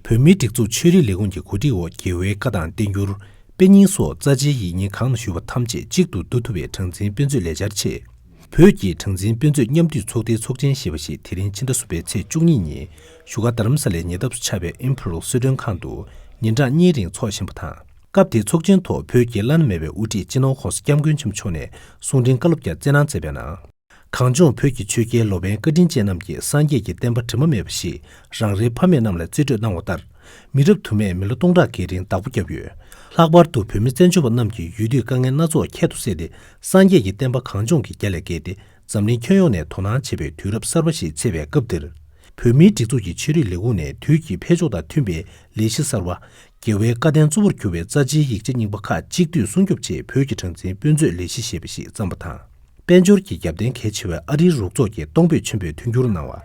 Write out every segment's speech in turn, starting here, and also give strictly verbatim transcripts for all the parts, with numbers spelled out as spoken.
བོད་མིའི་སྒྲིག་འཛུགས་ཆོས་རིག་ལས་ཁུངས་ཀྱི་གོ་སྒྲིག་འོག་རྒྱལ་བའི་བཀའ་དང་བསྟན་འགྱུར། དཔེ་རྙིང་སོགས་རྩ་ཆེའི་ཡིག་རྙིང་གང་ན་བཞུགས་པ་ཐམས་ཅད་གཅིག་ཏུ་བསྡུ་ཐུབ་པའི་གྲངས་འཛིན་དཔེ་མཛོད་ལས་འཆར་ཆེད། བོད་ཀྱི་གྲངས་འཛིན་དཔེ་མཛོད་མཉམ་འདུས་ཚོགས་སྡེའི་ཚོགས་ཆེན་ཞེས་པ་ཞིག་དེ་རིང་ཕྱི་ཟླ་གསུམ་པའི་ཚེས་བཅུ་གཉིས་ཉིན་བཞུགས་སྒར་རྡ་རམ་ས་ལའི་ཉེ་འདབས་སུ་ཆགས་པའི་ཨིམ་ཕི་རི་ཡལ་སི་འགྲོན་ཁང་དུ་ཉིན་གྲངས་གཉིས་རིང་འཚོགས་བཞིན་པ་དང་། སྐབས་དེའི་ཚོགས་ཆེན་ཐོག་བོད་ཀྱི་བླ་ན་མེད་པའི་དབུ་ཁྲིད་སྤྱི་ནོར་༸གོང་ས་༸སྐྱབས་མགོན་ཆེན་པོ་མཆོག་ནས་གསུང་འཕྲིན་བཀའ་སློབ་ཀྱང་སྩལ་གནང་མཛད་པའི་ནང་། གངས་ལྗོངས་བོད་ཀྱི་ཆོས་རྒྱལ་ལོ་པཎ་བཀའ་དྲིན་ཅན་རྣམས་ཀྱིས་སངས་རྒྱས་ཀྱི་བསྟན་པ་དྲི་མ་མེད་པ་ཞིག་རང་རེའི་ཕ་མེས་རྣམས་ལ་རྩིས་སྤྲོད་གནང་བ་ལྟར། མི་རབས་དུ་མས་མི་ལོ་སྟོང་ཕྲག་གི་རིང་བདག་པོ་བརྒྱབ་ཡོད། ལྷག་པར་དུ་བོད་མི་བཙན་བྱོལ་བ་རྣམས་ཀྱི་ཡུལ་དུས་དཀའ་ངལ་སྣ་ཚོགས་ཁྱད་དུ་བསད་དེ། སངས་རྒྱས་ཀྱི་བསྟན་པ་གངས་ལྗོངས་ཀྱི་རྒྱ་ལས་བརྒལ་ཏེ་འཛམ་གླིང་ཁྱོན་ཡོངས་ནས་དོ་སྣང་བྱེད་པའི་དུས་རབས་གསར་པ་ཞིག་ཚེས་པའི་སྐབས་འདིར། བོད་མིའི་སྒྲིག་འཛུགས་ཀྱི་ཆོས་རིག་ལས་ཁུངས་ནས་དུས་ཀྱི་འཕེལ་ཕྱོགས་དང་མཐུན་པའི་ལས་གཞི་གསར་བ། རྒྱལ་བའི་བཀའ་བསྟན་གཙོ་བོར་གྱུར་པའི་རྩ་ཆེའི་ཡིག་ཆ་རྙིང་པ་ཁག་གཅིག་བསྡུས་སྲུང་སྐྱོབ་ཆེད་བོད་ཀྱི་གྲངས་འཛིན་དཔེ་མཛོད་ལས་གཞི་ཞེས་པ་ཞིག་བརྩམས་པ་དང་། དཔལ་འབྱོར་གྱི་རྒྱབ་རྟེན་གལ་ཆེ་བའི་ཨ་རིའི་རུག་ཚོགས་ཀྱིས་གཏོང་ཕོད་ཆེན་པོས་མཐུན་འགྱུར་གནང་བ།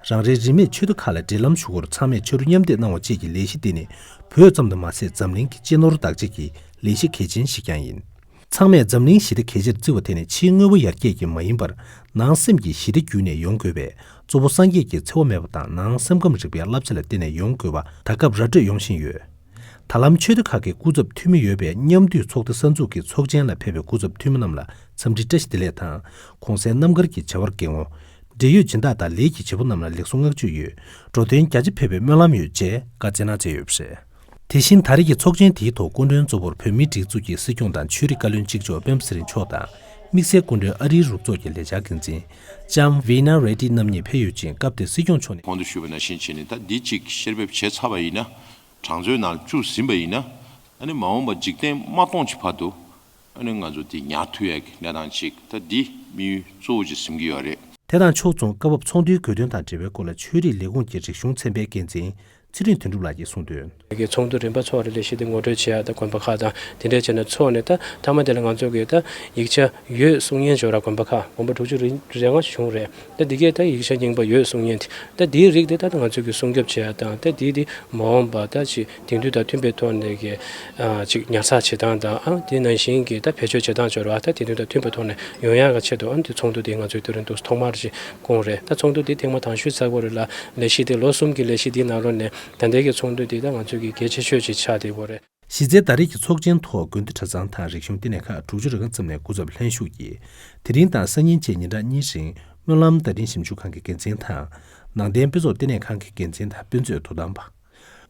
རང་རེའི་རིས་མེད་ཆོས་སྡེ་ཁག་ལ་འབྲེལ་ལམ་ཞུ་སྒོར་ཚང་མས་ཕྱག་རོགས་མཉམ་འདེགས་གནང་བ་བཅས་ཀྱི་ལས་གཞི་འདི་ནི་བོད་ཙམ་དུ་མ་ཟད་འཛམ་གླིང་གི་སྤྱི་ནོར་བདག་གཅེས་ཀྱི་ལས་གཞི་གལ་ཆེན་ཞིག་ཀྱང་ཡིན། ཚང་མས་འཛམ་གླིང་ཞི་བདེ་གལ་ཆེར་བརྩི་བ་དེ་ནི་ཕྱིའི་དངོས་པོ་ཡར་རྒྱས་ཀྱིས་མ་ཡིན་པར། ནང་སེམས་ཀྱི་ཞི་བདེ་བརྒྱུད་ནས་ཡོང་དགོས་པས། གཙོ་བོ་སངས་རྒྱས་ཀྱི་འཚེ་བ་མེད་པ་དང་ནང་སེམས་ཁམས་རིག་པའི་བསླབ་བྱ་ལ་བརྟེན་ནས་ཡོང་དགོས་པ་ད་སྐབས་ར་སྤྲོད་ཡོང་བཞིན་ཡོད། ད་ལམ་ཆོས་སྡེ་ཁག་གི་སྐུ་ཚབ་འཐུས་མི་ཡོད་པའི་མཉམ་འདུས་ཚོགས་སྡེ་གསར་འཛུགས་ཀྱི་ཚོགས་ཆེན་ལ་ཕེབས་པའི་སྐུ་ཚབ་འཐུས་མི་རྣམས་ལ་འཚམས་འདྲི་བཀྲ་ཤིས་བདེ་ལེགས་དང་། གོང་གསལ་རྣམ་དཀར་གྱི་བྱ་བར་འགན་འཁུར། འབྲེལ་ཡོད་སྦྱིན་བདག་དང་ལས་ཀྱི་བྱེད་པོ་རྣམས་ལ་ལེགས་སོ་བསྔགས་བརྗོད་ཡོད། འགྲོ་དོན་རྒྱ་ཆེ་ཕེབས་པའི་སྨོན་ལམ་ཡོད་ཅེས་བཀའ་སྩལ་གནང་མཛད་ཡོད་པ་རེད། དེ་བཞིན་ད་རེས་ཀྱི་ཚོགས་ཆེན་དེའི་ཐོག་སྐུ་མགྲོན་གཙོ་བོར་བོད་མིའི་སྒྲིག་འཛུགས་ཀྱི་སྲིད་སྐྱོང་དང་ཆོས་རིག་བཀའ་བློན་གཅིག་ལྕོགས་སྤེན་པ་ཚེ་རིང་མཆོག་དང་། དམིགས་བསལ་སྐུ་མགྲོན་ཨ་རིའི་རུག་ཚོགས་ཀྱི་ལས་འཆར་འགན་འཛིན་ལྕམ་ཝི་ན་རེ་ཏི་རྣམ་གཉིས་ཕེབས་ཡོད་ཅིང་། སྐབས་དེར་སྲིད་སྐྱོང་མཆོག་ནས། གོང་དུ་ཞུས་པ་ནང་བཞིན་བྱས་ནས་ད་འདི་གཅིག་བཤེར་འབེབས་བྱས་ཚར་བ་ཡིན་ན། གྲངས་མཛོད་ནང་བཅུག་ཟིན་པ་ཡིན་ན། ཨ་ནི་མ་འོངས་པ་འཇིག་རྟེན་མ་སྟོངས་ཀྱི་བར་དུ། ཨ་ནི་ང་ཚོ་འདི་ཉར་ཐུབ་ཡག་གི་གནས་སྟངས་ཅིག་ད་འདི་དམིགས་ཡུལ་གཙོ་བོ་ཅིག་འཛིན་གྱི་ཡོད་རེད། དེ་དང་ཕྱོགས་མཚུངས་སྐབས་བབ་ཚོགས་འདུའི་དགོས་དོན་དང་འབྲེལ་བའི་སྐོར་ལ་ཆོས་རིག་ལས་ཁུངས་ཀྱི་རིག་གཞུང་ཚན་པའི་འགན་འཛིན་ཚེ་རིང་དོན་གྲུབ་ལགས་ཀྱིས་གསུངས་དོན། གི་ཚོགས་འདུ་རིམ་པ་ཚོགས་རེ་ལས་གཞི་དེ་ངོ་སྤྲོད་བྱེད་ཡ་དང་དགོན་པ་ཁག་དང་དེ་འདྲས་བྱས་ནས་ཚོགས་ནས། ད་མཐའ་མ་དེ་ལ་ང་ཚོ་གི་ད་ཡིག་ཆ་ཡོད་གསུང་མཁན་ཅིག་ཡོད་ར། དགོན་པ་ཁག་དགོན་པ་དྲུག་ཅུ་རེ་ལྔ་ཞིག་བྱུང་རེད། ད་འདི་གས་ད་ཡིག་ཆ་རྙིང་པ་ཡོད་གསུང་མཁན་དེ། ད་འདིའི་རིགས་དེ་ད་ང་ཚོ་གི་སྲུང་སྐྱོབ་བྱེད་ཡ་དང་། ད་འདི་དེ་མ་འོངས་པ་ད་ཅིག་དེང་དུས་དང་མཐུན་པའི་ཐོག་ནས་གི་ཨ་ཅིག་ཉར་ཚགས་བྱེད་སྟངས་དང་། ཨ་དེ་ནང་བཞིན་གི་ད་བེད་སྤྱོད་བྱེད་སྟངས་ཅིག་ཡོད་ར། ད་དེང་དུས་དང་མཐུན་པའི་ཐོག་ནས་ཡོང་ཡ་ག་ཆེད་དུ། ཨ་འདི་ཚོགས་འདུ་དེ་ང་ཚོས་དེ་རིང་དུ་ཐོག་མར་ཅིག་བསྐོངས་རེད། ད་ཚོགས་འདུ་དེ་ཐེངས་མ་དང་ཤོས་ཚགས་པ་རེད་ལ། ལས་གཞི་དེ་ལོ་གསུམ་གྱི་ལས་གཞི་དེའི་ནང་ལོགས་ནས་ད་ལྟའི་གི་ཚོགས་འདུ་དེ་ད་ང་ཚོའི་གི་གལ་ཆེ་ཤོས་ཅིག་ཆགས་བསྡད་ཡོད་རེད། གཞི་རྩའི་ཟླ་རེའི་གི་ཚོགས་ཆེན་ཐོག་དགོན་སྡེ་གྲྭ་ཚང་དང་རིག་གཞུང་བསྟི་གནས་ཁག་དྲུག་ཅུ་རེ་ལྔ་ཙམ་ནས་སྐུ་ཚབ་ལྷན་ཞུགས་ཀྱིས། དེ་རིང་དང་སང་ཉིན་བཅས་ཉིན་གྲངས་གཉིས་རིང་སྨོན་ལམ་བརྡ་འཕྲིན་ཞིབ་འཇུག་ཁང་གི་འགན་འཛིན་དང་། ནང་བསྟན་དཔེ་ཚོགས་བསྟི་གནས་ཁང་གི་འགན་འཛིན་དང་དཔེ་མཛོད་དོ་དམ་པ།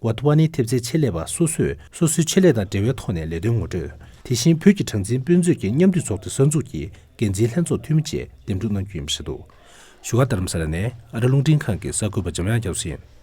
ཝཱ་ཐི་ཝཱ་ནི་ཐེབས་རྩའི་ཆེད་ལས་པ་སོ་སོས་སོ་སོའི་ཆེད་ལས་དང་འབྲེལ་བའི་ཐོག་ནས་ལས་དོན་ངོ་སྤྲོད། དེ་བཞིན་བོད་ཀྱི་གྲངས་འཛིན་དཔེ་མཛོད་ཀྱི་མཉམ་འདུས་ཚོགས་སྡེ་གསར་འཛུགས་ཀྱི་འགན་འཛིན་ལྷན་ཚོགས་འཐུས་མི་བཅས་འདེམས་སྒྲུག་གནང་རྒྱུ་ཡིན་པ་རེད་འདུག་བཞུགས་སྒར་རྡ་རམ་ས་ལ་ནས་ཨ་རི་རླུང་འཕྲིན་ཁང་གི་གསར་འགོད་པ་འཇམ་དབྱངས་རྒྱ་མཚོ་ཡིན།